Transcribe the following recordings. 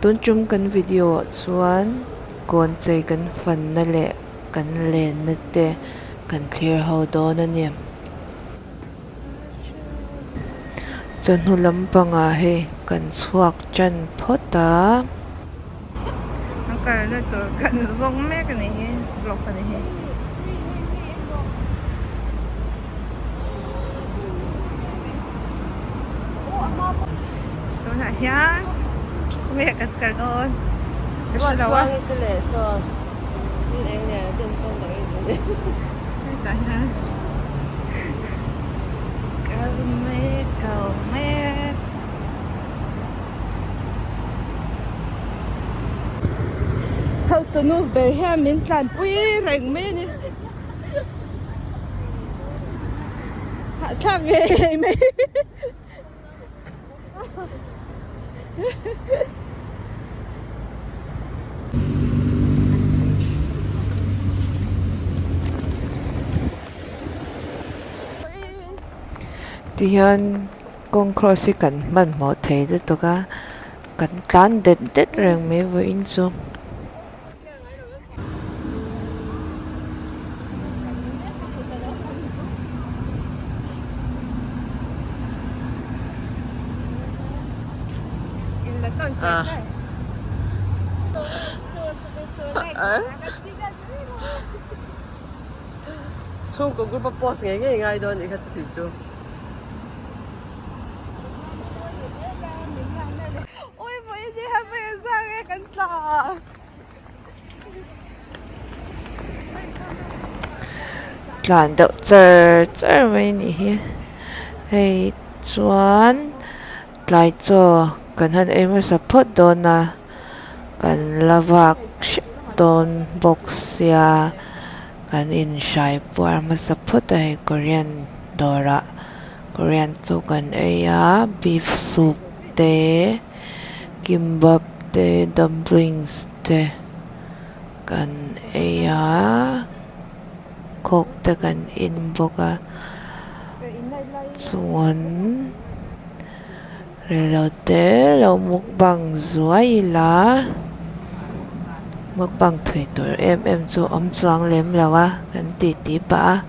Tun tum kan video ah chuan kawn chei kan fanna leh kan lenna te kan thlir ho dawn a ni. Chawhnu lampangah hei kan chhuak tan phawt a. An kalna tur kan zawng mek a ni hi vlog a ni hi. Tunah hian khawnge kan kal dawn ka hre lo a. Hetah hian kal mek kal mek. Hotunu ber hian min tlanpui reng mai a ni. Hahthlak ngei mai. Tihian kawng cross hi kan hmanhmawh thei lutuk a kan tlan det det reng mai vawiin chu. Chhungkaw group a post ngei ngei ngai dawn anih kha chuti chu. Tlan deuh char char mai a nih hi hei chuan tlai chaw kan han ei hmasa phawt dawn a kan la vak hrep dawn bawk sia kan inhrai puar hmasa phawt a hei korean dawrah korean chu kan ei a beef soup te. Kimbap te dumplings te kan ei a coke te kan in bawk a chuan reilote lo mukbang zuai ila mukbang thui tur em em chu awm chuang lem lo a kan titi pah a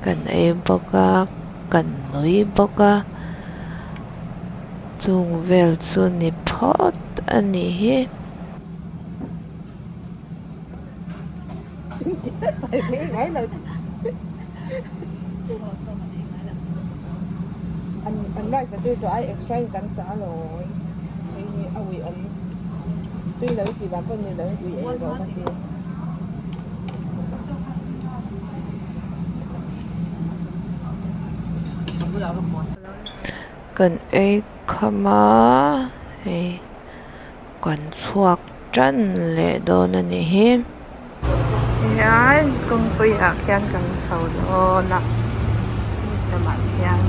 kan ei bawk a kan nui bawk a. Chung vel chu ni phawt a nih hi. Kan ei kham a hei kan chhuak tan leh dawn a nih hi. Tihian kawngpui ah khian kan chho dawn a lamah khian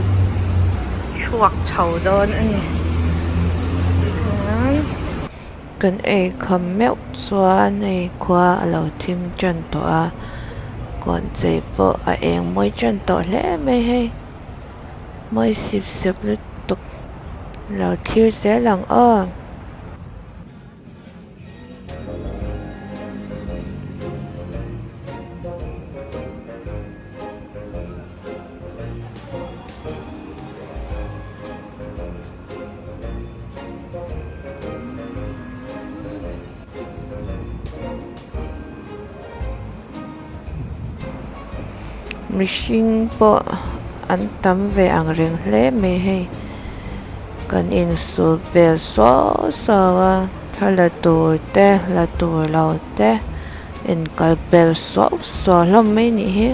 chhuak chho dawn a ni tikhian. Kan ei kham meuh chuan hei khua a lo thim tan tawh a kawn chei pawh a eng mawi tan tawh hle mai hei. Mawi sip sep lutuk lo thlir zel ang aw. Mihring pawh an tam ve ang reng hle mai hei kan insut vel suau suau a thla la tur te la tur lo te inkal pel suau suau hlawm mai a nih hi.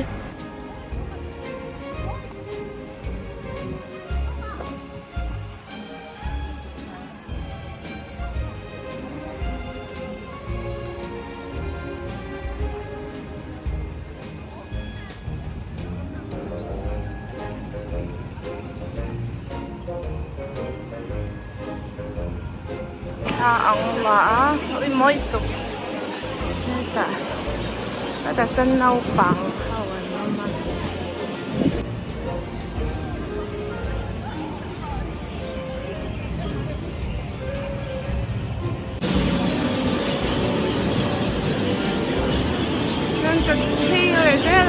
Thla ang la a ui mawi tuk hetah sawtah sawn naupang ho an awm a.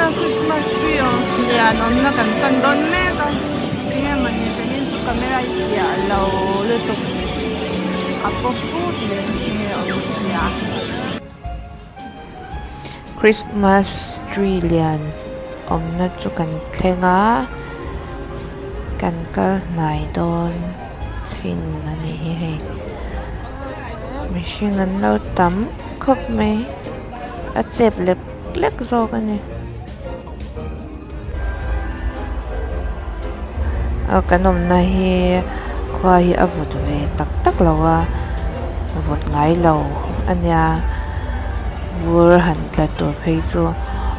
Christmas tree aw lian awmna kan pan dawn mek a enge mawni zanin chu camera hi fiah lo lutuk a paw phut leh nge awm sia. Christmas tree lian awmna chu kan thleng a kan kal hnai dawn thin a nih hi hei mihring an lo tam khawp mai a chep lek lek zawk a ni. A kan awmna hi khua hi a vawt ve tak tak lo a vawt ngai lo a nia vur han tla tur phei chu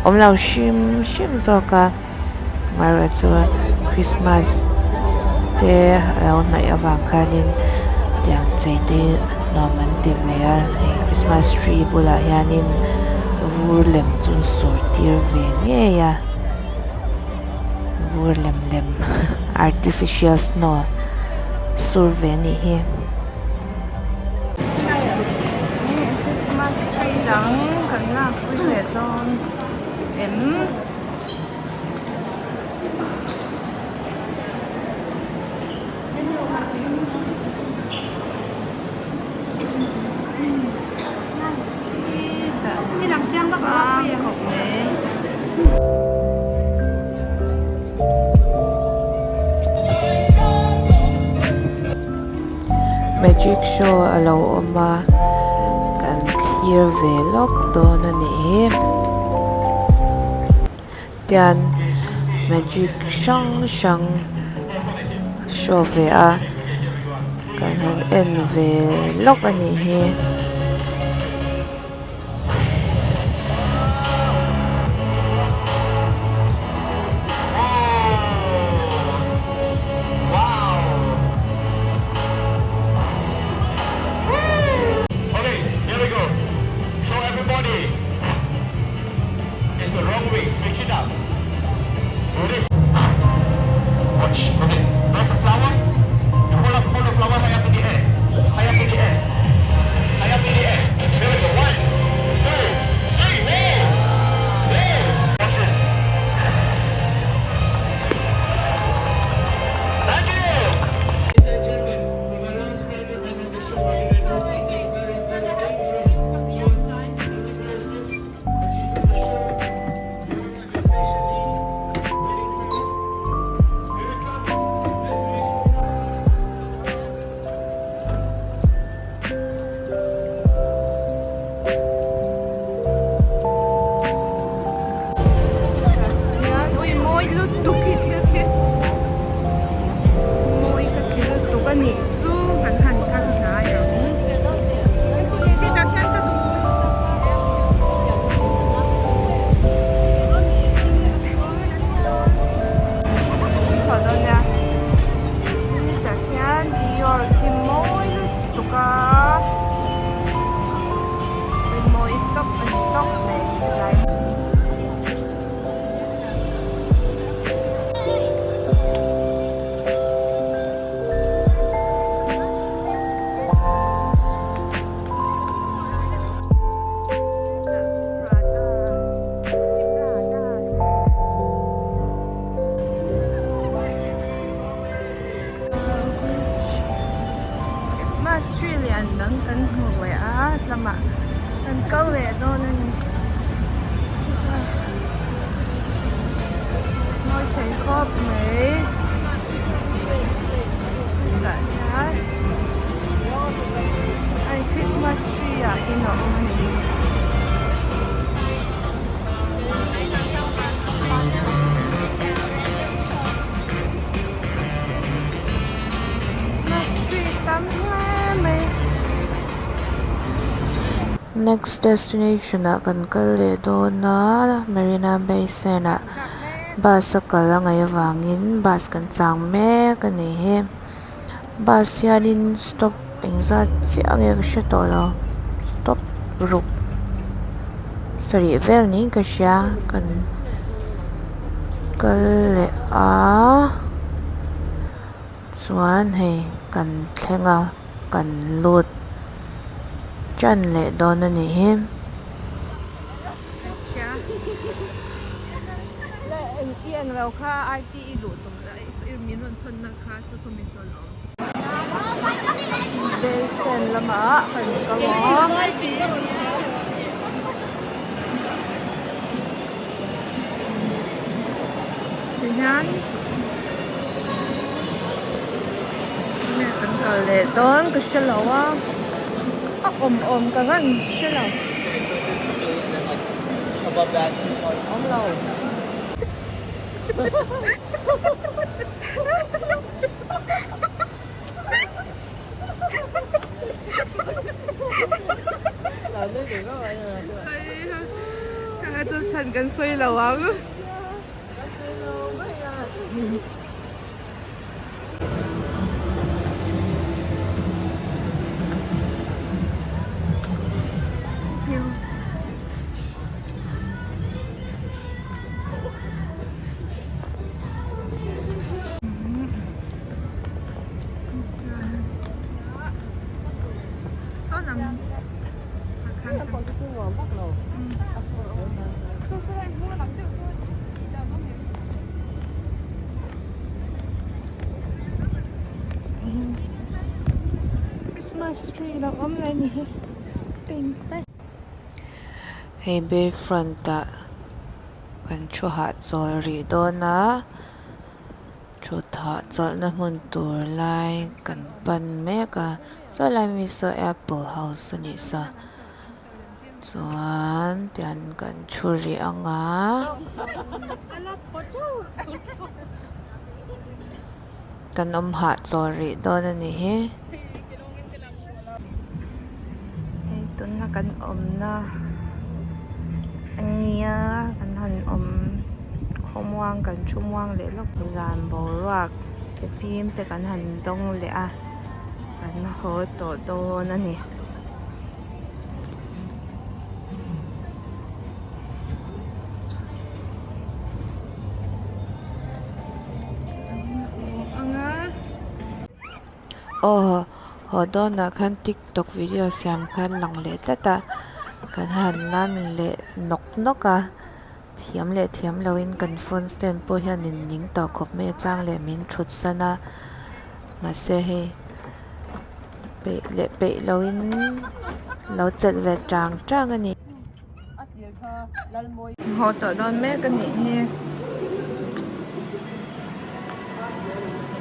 awm lo hrim hrim zawk a amaherawh chu christmas te a lo hnaih avang khanin tiang chei te nuam an ti ve a hei christmas tree bulah hianin vur lem chu an sawr tir ve ngei a vur lem lem artificial snow sur ve a nih hi. Christmas tree dang kan lakpui leh dawn em? Magic show a lo awm a kan thlir ve lawk dawn a nih hi tian magic hrang hrang show ve a kan han en ve lawk a nih hi. Ui mawi lutuk hi thil khi mawi ka ti lutuk a nih chu kan han kal hnai ang khitah khian ka duh. Chhuah dawn nia khitah khian Dior khi mawi lutuk a mawi tawp a ni tawp mai helai. Christmas tree lian dang kan hmu leh a tlamah kan kal leh dawn a ni mawi thei khawp mai tah hian hei Christmas tree ah in a awm a ni. Christmas tree tam hle mai. Next destination ah kan kal leh dawn a Marina Bay Sand ah bus a kal a ngaih avangin bus kan chang mek a ni hi bus hianin stop engzat chiah nge ka hre tawh lo stop ruk sarih vel niin ka hria kan kal leh a chuan hei kan thleng a kan lut tan leh dawn a nih hi. Englo kha RTE luh tum min rawn thawnna kha saw mi saw lo. Basin lamah kan kal a. Tihian enge kan kal leh dawn ka hre lo a a awm awm ka ngan hre lo. Awm lo. Chhan kan sawi lo ang. Christmas tree lo awm leh a ni hi pink vek. Hei bayfront ah kan thu hahchawl rih dawn a thut hahchawlhna hmun tur lai kan pan mek a saw lai mi saw apple house a nih saw. Chuan tian kan thu rih ang a. Kan awm hahchawl rih dawn a ni hi. Hei tuna kan awmna a nia kan han awm khawmuang kan thu muang leh lawk zan boruak te fim te kan han dawng leh a kan haw tawh dawn a ni. Aw haw dawnah khan tiktok video siam khan lang leh tlat a kan han lan leh nawk nawk a thiam leh thiam loin kan phone stand pawh hianin ning tawh khawp mai a chang leh min thut san a mahse hei. Peih leh peih loin lo chelh ve tang tang a ni. Haw tawh dawn mek a nih hi.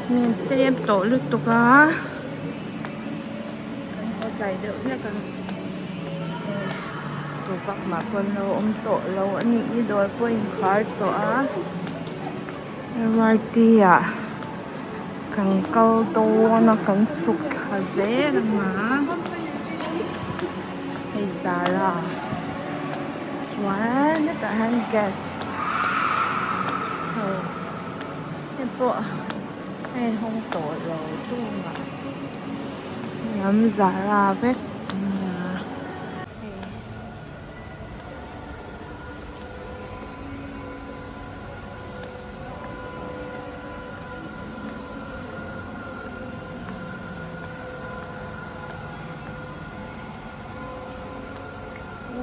Min tlem tawh lutuk a. Kan haw tlai deuh hlek a. Tu vak mah pawn lo awm tawh lo a nih hi dawr pawh a inkhar tawh a. M_R_T ah. Kan kal dawn a kan chhuk thla zel ang a hei zara chuan hetah hian gas ho hei pawh a inhawng tawh lo tumah lam zara vek a nia hei.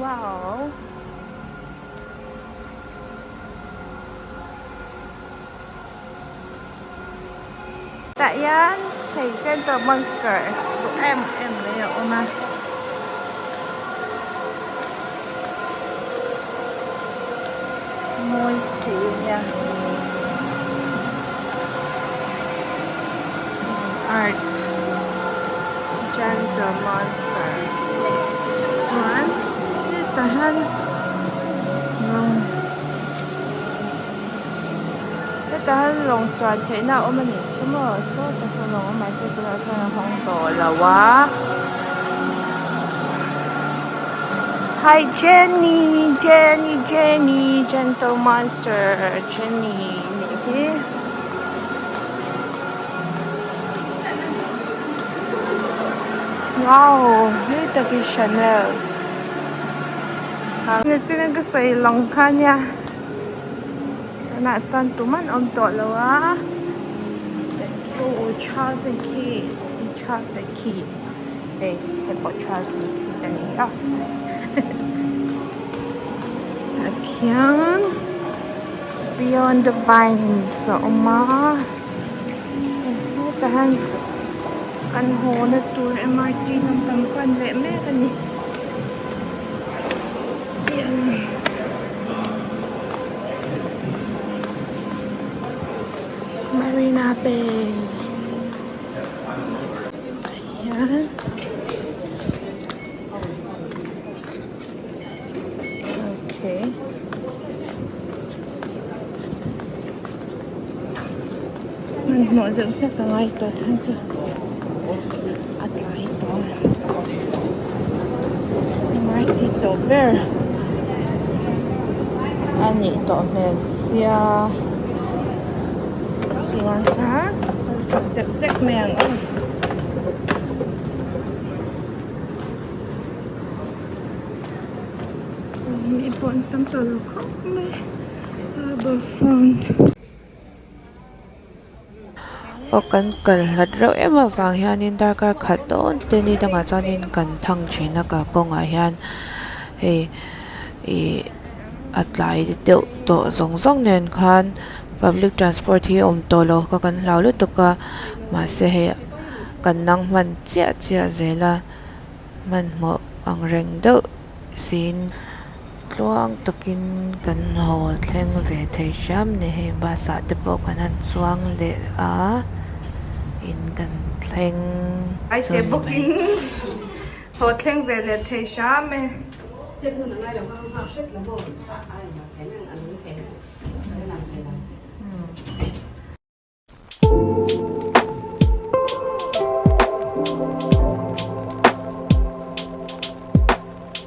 Wow. Tah hian hei Gentle Monster duh em em mai a awm a. Mawi thei a nia. Art Gentle Monster chuan hetah hian lawng hetah hian lawng chuan theihna a awm a nih chu maw sawtah sawn lawng a awm mahse tunah chuan a hawng tawh lo a. Hi Jenny Jenny Jenny Gentle Monster Jenny nih hi. Wow hei tak hi Chanel nichin a ka sawi lawng kha ania tunah chuan tuman awm tawh lo a Charles and Keith Charles and Keith. Hei hei pawh Charles and Keith a ni a tah khian. Beyond the vines a awm a hei hetah hian kan haw na tur M_R_T lam kan pan leh mek a ni. Marina Bay tah hian. Okay. Hmanhmawh deuh hlek a ngai tawh chhan chu a tlai tawh a. Ngai ti tawh ber a nih tawh hmel sia. Chuan kha kal chak deuh hlek mai ang aw. Mi pawh an tam tawh lo khawp mai harbour front. Aw kan kal hlat reuh em avang hianin darkar khat dawn te ni dangah chuanin kan thang thin a kalkawngah hian hei ih a tlai deuh tawh zawng zawng nen khan public transport hi a awm tawh lo kha kan hlau lutuk a mahse hei kan nang hman chiah chiah zel a hmanhmawh ang reng deuh siin tluang takin kan haw thleng ve thei hram ni hei bus ah te pawh kan han chuang leh a in kan thleng chu ni mai. Haw thleng ve leh thei hram e.